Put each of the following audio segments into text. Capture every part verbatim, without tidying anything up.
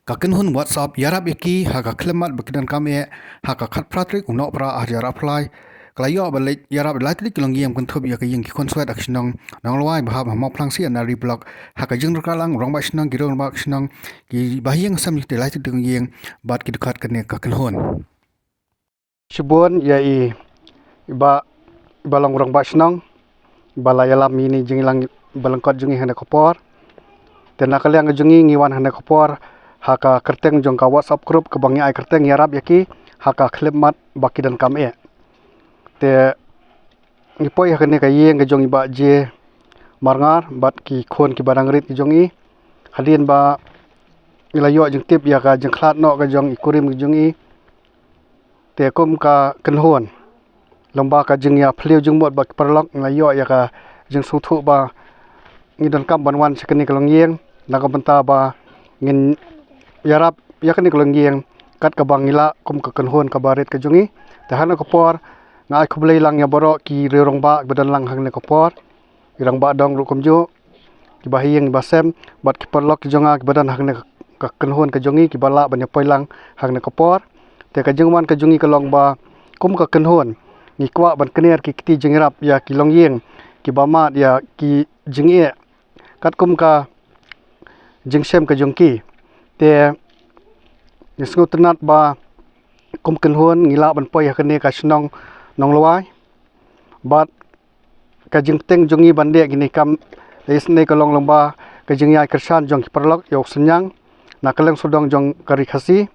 Ka kynhun WhatsApp ïarap ïa ki ha ka khyllipmat ba ki donkam eh ha ka khatphra tarik u Nohprah arhajar arphew lai ka la ïoh ban leit ïarap ïa lai tylli ki longïing kynthup ïa ka ïing ki khun swet ha ka shnong Nonglwai ba hap ha Mawphlang C and RD Block ha ka jingryngkang lang rangbah shnong, ki rangbah shnong, ki bahaïing sem ïa ki lai tylli ki longïing bad ki dkhot kane ka kynhun. Shibun ïa i ba, ba long rangbah shnong ba la ïalam ïa ine i jingïalang ba lyngkot jong ngi ha kane ka por. Te na ka liang jong ngi ngi wan ha kane ka por ha ka kyrteng jong ka WhatsApp group kaba ngi ai kyrteng ïarap ïa ki ha ka khyllipmat ba ki donkam eh. Te ngi poi ha kane ka ïing ka jong i Bah J Marngar bad ki khun kiba dang rit ki jong i. Hadien ba ngi la ïoh jingtip ïa ka jingkhlad noh ka jong i kurim ka jong i. Te kum ka kynhun lyngba ka jingïaphylliew jingmut bad ki paralok ngi la ïoh ïa ka jingsngewthuh ba ngi donkam ban wan sha kane ka longïing na ka bynta ba ngin ïarap ïa kane ka longïing kat kaba ngi lah kum ka kynhun kaba rit ka jong ngi. Te ha kane ka por nga ai khublei lang ïa baroh ki riew rangbah ba don lang ha kane ka por. I rangbah dong ruh kumjuh, ki bahaïing ki bahasem bad ki paralok ki jong nga kiba don ha kane ka kynhun ka jong ngi kiba lah ban ïa poi lang ha kane ka por. Te ka jingwan ka jong ngi ka long ba kum ka kynhun ngi kwah ban kner ki kti jingïarap ïa ki longïing kiba mad ïa ki jingeh katkum ka jingshem ka jong ki. Te ngi sngewtynnat ba kum kynhun ngi lah ban poi ha kane ka shnong Nonglwai bad ka jingpynteng jong ngi ban leh kine ki kam isynei ka long lyngba ka jingïai kyrshan jong ki paralok ïa u Synñiang na ka liang sawdong jong ka Ri Khasi.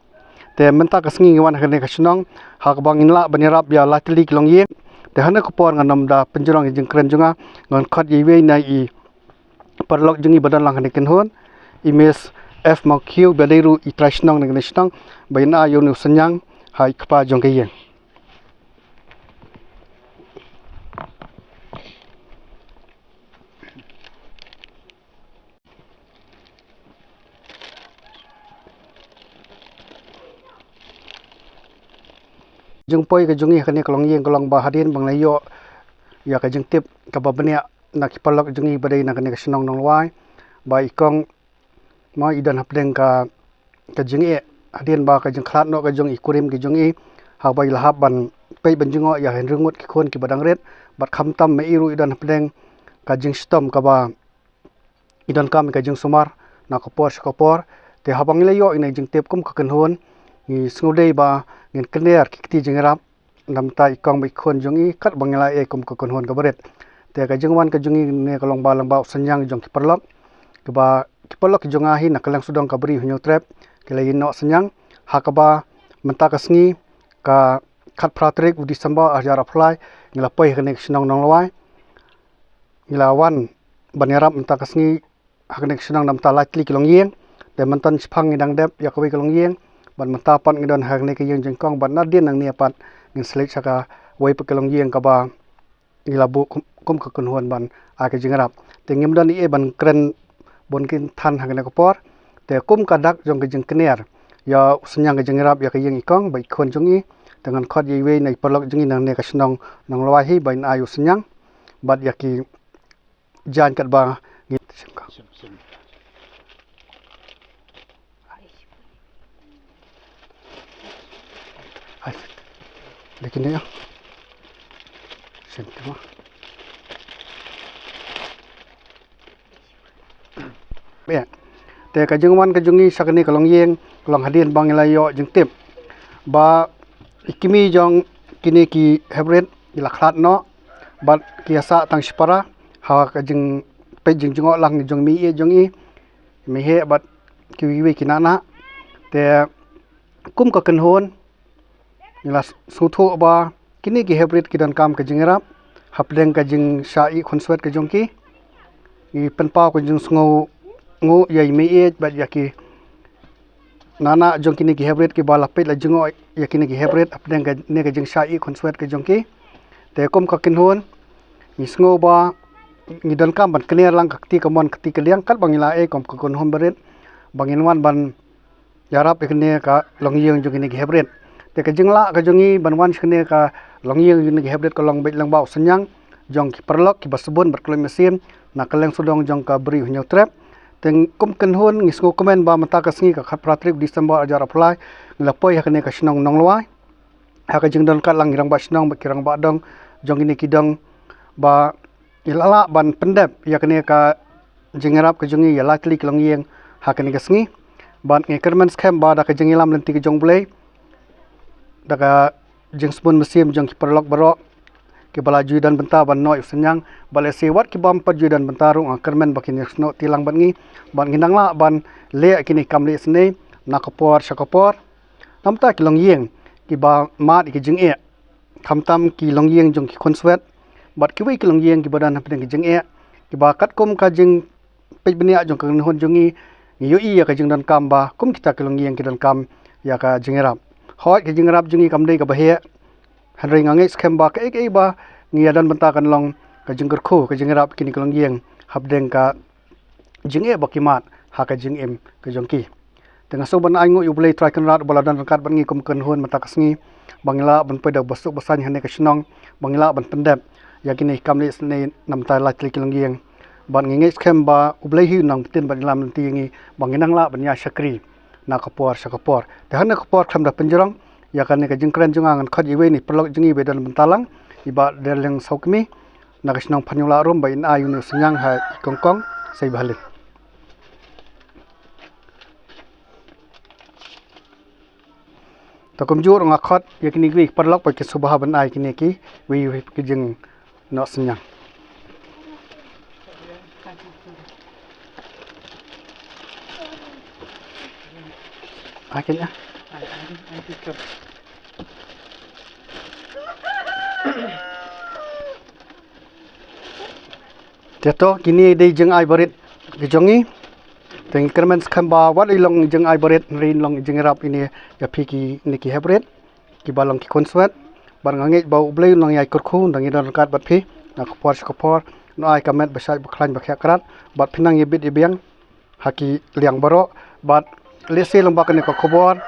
Te mynta ka sngi ngi wan ha kane ka shnong ha kaba ngin lah ban ïarap ïa lai tylli ki longïing. Te ha kane ka por ngan ym da pynjrong ïa i jingkren jong nga, ngan khot ïa iwei na i paralok jong ngi ba don lang ha kane ka kynhun, i Miss F Mawkhiew ba dei ruh i trai shnong na kane ka shnong ba in ai ïa une u Synñiang ha i kpa jong ka ïing. Jingpoi ka jong ngi ha kane ka longïing ka long ba hadien ba ngi la ïoh ïa ka jingtip kaba bniah na ki paralok jong ngi ba dei na kane ka shnong Nonglwai ba i kong mo i don hapdeng ka, ka jingeh hadien ba ka jingkhlad noh ka jong i kurim ki jong i ha ba i la hap ban peit ban jngoh ïa hynriew ngut ki khun kiba dang rit bad khamtam ma i ruh i don hapdeng ka jingshitom kaba i donkam ïa ka jingsumar na ka por sha ka por. Te haba ngi la ïoh ïa ine i jingtip kum ka kynhun ngi sngewdei ba ngin kner ki kti jingïarap na bynta i kong bad i khun jong i kat ba ngi la ïoh kum ka kynhun kaba rit. Te ka jingwan ka jong ngi ne ka long ba lyngba u Synñiang jong ki paralok kiba ki paralok ki jong nga hi na ka liang sawdong ka Bri Hynñiewtrep ki la ïehnoh synñiang ha kaba mynta ka sngi ka khatphra tarik u December arhajar arphew lai ngi la poi ha kane ka shnong Nonglwai. Ngi la wan ban ïarap mynta ka sngi ha kane ka shnong na bynta lai tylli ki longïing. Te mynta shaphang ngi dang dep ïa kawei ka longïing bad mynta pat ngi don ha kane ka ïing jong i kong bad nadien nangne pat ngin sa leit sha kawei pat ka longïing kaba ngi la buh kum, kum ka kynhun ban ai ka jingïarap. Te ngim don ei ei ban kren bun kyntien ha kane ka por. Te kum ka dak jong ka jingkner ïa u synñiang ka jingïarap ïa ka ïing i kong bad i khun jong i, te ngan khot ïa iwei na i paralok jong i nangne ka shnong Nonglwai hi ba in ai u synñiang bad ïa ki jaiñ katba ngi. Ai, lekin ïa. Shen kama. Te ka jingwan ka jong ngi sha kane ka longïing ka long hadien ba ngi la ïoh jingtip ba i kmie jong kine ki hybrid ki la khlad noh bad ki ïasah tang shipara ha ka jingpeit jingjngoh lang jong i mei ïeit jong i, mei heh bad kiwei kiwei ki nah nah. Te kum ka kynhun ngi la sngewthuh ba kine ki hybrid ki donkam ka jingïarap hapdeng ka jingshah ïeh khunswet ka jong ki. Ngi pynpaw ka jingsngewnguh ïa i mei ïeit bad ïa ki nah nah jong kine ki hybrid kiba la peit la jngoh ïa kine ki hybrid hapdeng kane ka jingshah ïeh khunswet ka jong ki. Te kum ka kynhun ngi sngew ba ngi donkam ban kner lang ka kti kamon ka kti kaliang katba ngi la ei kum ka kynhun barit ba ngin wan ban ïarap ïa kane ka longïing jong kine ki hybrid. Te ka jinglah ka jong ngi ban wan sha kane ka longïing jong kine ki hybrid ka long beit lyngba u synñiang jong ki paralok kiba sbun bad khlem mynsiem na ka liang sawdong jong ka Bri Hynñiewtrep. Teng kum kynhun ngi sngewkmen ba mynta ka sngi ka khatphra tarik December arhajar arphew lai ngi la poi ha kane ka shnong Nonglwai ha ka jingdon kat lang ki rangbah shnong bad ki rangbah dong jong kine ki dong ba ngi la lah ban pyndep ïa kane ka jingïarap ka jong ngi ïa lai tylli ki longïing ha kane ka sngi. Bad ngi kyrmen skhem ba da ka jingïalam lynti ka jong U Blei, da ka jingsbun mynsiem jong ki paralok baroh kiba la ju ïadon bynta ban noh ïa u synñiang, bad lehse wat ki bym pat ju ïadon bynta ruh nga kyrmen ba kin ïasnoh ti lang bad ngi, bad ngi nang lah ban leh kine ki kam leh snieh na ka por sha ka por. Namar ki longïing kiba mad ïa ki jingeh, khamtam ki longïing jong ki khunswet bad kiwei ki longïing kiba don hapdeng ki jingeh, kiba katkum ka jing peit bniah jong ka kynhun jong ngi, ngi ïohi ïa ka jingdonkam ba kum kita ki longïing ki donkam ïa ka jingïarap. Hooid, ka jingïarap jong ngi kam dei kaba heh, hynrei nga ngeit skhem ba kaei kaei ba ngi ïadon bynta kan long ka jingkyrkhu ka jingïarap kine ki longïing hapdeng ka jingeh ba ki mad ha ka jingim ka jong ki. Te nga sngewbha ban ainguh ïa U Blei Trai Kynrad uba la don ryngkat bad ngi kum kynhun mynta ka sngi, ba ngi lah ban poi da basuk basaiñ ha kane ka shnong, ba ngi lah ban pyndep ïa kine ki kam leh snieh namar lai tylli ki longïing. Bad ngi ngeit skhem ba U Blei hi u nang pynbeit ïalam lynti ïa ngi ba ngi nang lah ban ïa shakri na ka por sha ka por. Te ha kane ka por khlem da pynjrong ïa kane ka jingkren jong nga, ngan khot ïa iwei na i paralok jong ngi ba don bynta lang, i Bah Derliang Sawkmie na ka shnong Phanïewlahrum ba in ai ïa une u synñiang ha i Kongkong Seibahalin. Te kumjuh ruh nga khot ïa kine kiwei ki paralok ba kin sngewbha ban ai kine kiwei ki jingnoh synñiang. Ai kane. Te to, kine dei jingai barit ki jong ngi. Te ngi kyrmen skhem ba wat i long jingai barit, hynrei long jingïarap ine ïa phi kine ki heprit kiba long ki khunswet. Bad nga ngeit ba U Blei u nang ïai kyrkhu, u nang ïadon ryngkat bad phi na ka por sha ka por, u nang ai ka met ba shait ba khlaiñ ba khiah krad, bad phin nang ïabit ïabiang ha ki liang baroh. Bad lehse lyngba kane ka khubor,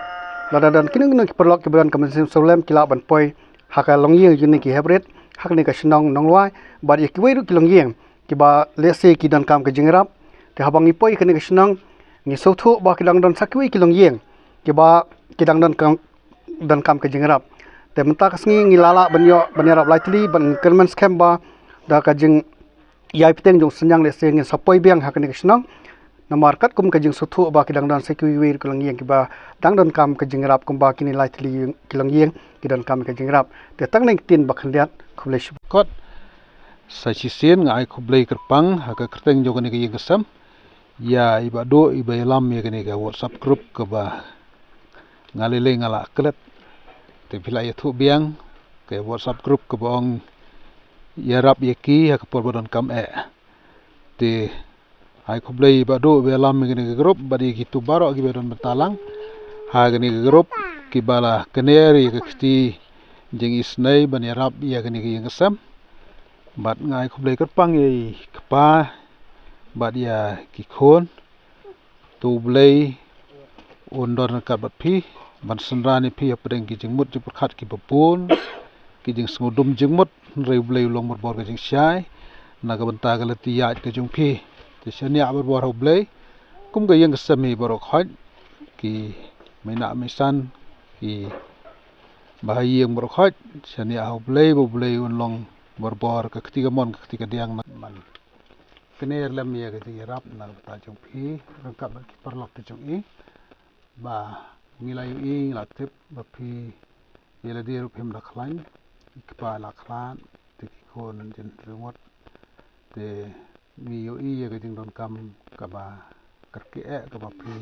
lada don kino kino ki paralok kiba don ka mynsiem sawlem ki lah ban poi ha ka longïing jong kine ki heprit ha kane ka shnong Nonglwai, bad ïa kiwei ruh ki longïing kiba lehse ki donkam ka jingïarap. Te haba ngi poi ha kane ka shnong ngi sngewthuh ba ki dang don sa kiwei ki longïing kiba ki dang donkam, donkam ka jingïarap. Te mynta ka sngi ngi la lah ban ïoh ban ïarap lai tylli, bad ngi kyrmen skhem ba da ka jing ïai bteng jong u synñiang lehse ngin sa poi biang ha kane ka shnong. Namar katkum ka jingsngewthuh ba ki dang don sa kiwei kiwei ki longïing kiba dang donkam ka jingïarap kumba kine lai tylli ki longïing ki donkam ka jingïarap. Te tang kine ki ktien ba khyndiat, khublei shibun. Kot, sa shisien nga ai khublei kyrpang ha ka kyrteng jong kane ka ïing ka sem ïa i Bah Duh iba ïalam ïa kane ka WhatsApp group kaba nga lei lei nga la klet. Te phi la ïathuh biang ka WhatsApp group kaba ong ïarap ïa ki ha ka por ba donkam eh. Te ai khublei Bah Duh ba ïalam ïa kane ka group bad ïa kito baroh kiba don bynta lang ha kane ka group kiba la kner ïa ka kti jingisynei ban ïarap ïa kane ka ïing ka sem. Bad nga ai khublei kyrpang ïa i kpa bad ïa ki khun. To U Blei un don ryngkat bad phi ban synran ïa phi hapdeng ki jingmut jingpyrkhat kiba bun, ki jingsngewdum jingmut, hynrei U Blei u long barabor ka jingshai na ka bynta ka lynti ïaid ka jong phi. Te shaniah barabor ha U Blei kum ka ïing ka sem hi baroh khoit, ki mei nah mei san, ki bahaïing baroh khoit, shaniah ha U Blei ba U Blei un long barabor ka kti kamon ka kti kadiang na man kner lem ïa ka jingïarap na ka bynta jong phi ryngkat bad ki paralok ki jong i. Ba ngi la ïohi, ngi la tip ba phi ïa lade ruh phim da khlaiñ, i kpa la khlad, te ki khun jin ringot. Te ngi ïohi ïa ka jingdonkam kaba kyrkieh kaba phi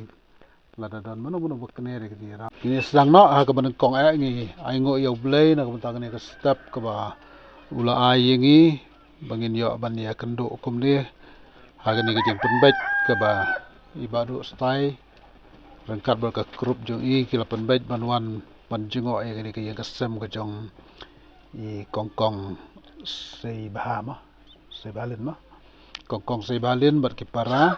lada don mano mano ba kner ïa ka jingïarap. Ngi sdang noh ha kaba nyngkong eh ngi ainguh ïa U Blei na ka bynta kane ka step kaba u la ai ïa ngi ba ngin ïoh ban ïakynduh kumne ha kane ka jingpynbeit kaba i Bah Duh Stai ryngkat bad ka group jong i ki la pynbeit ban wan ban jngoh ïa kane ka ïing ka sem ka jong i Kongkong Seibaha ma, Seibahalin ma. Kongkong Seibahalin bad ki para.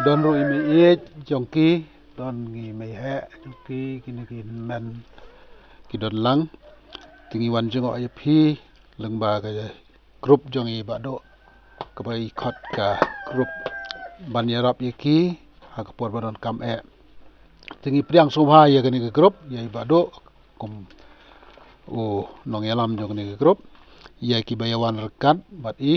Don ruh i mei ïeit jong ki, don ngi mei heh jong ki, kine ki hynmen ki don lang. Te ngi wan jngoh ïa phi lyngba ka group jong i Bah Duh kaba i khot ka group ban ïarap ïa ki ha ka por ba donkam eh. Te ngi pdiang sngewbha ïa kane ka group, ïa i Bah Duh kum u nongïalam jong kane ka group, ïa ki ba ïa wan ryngkat bad i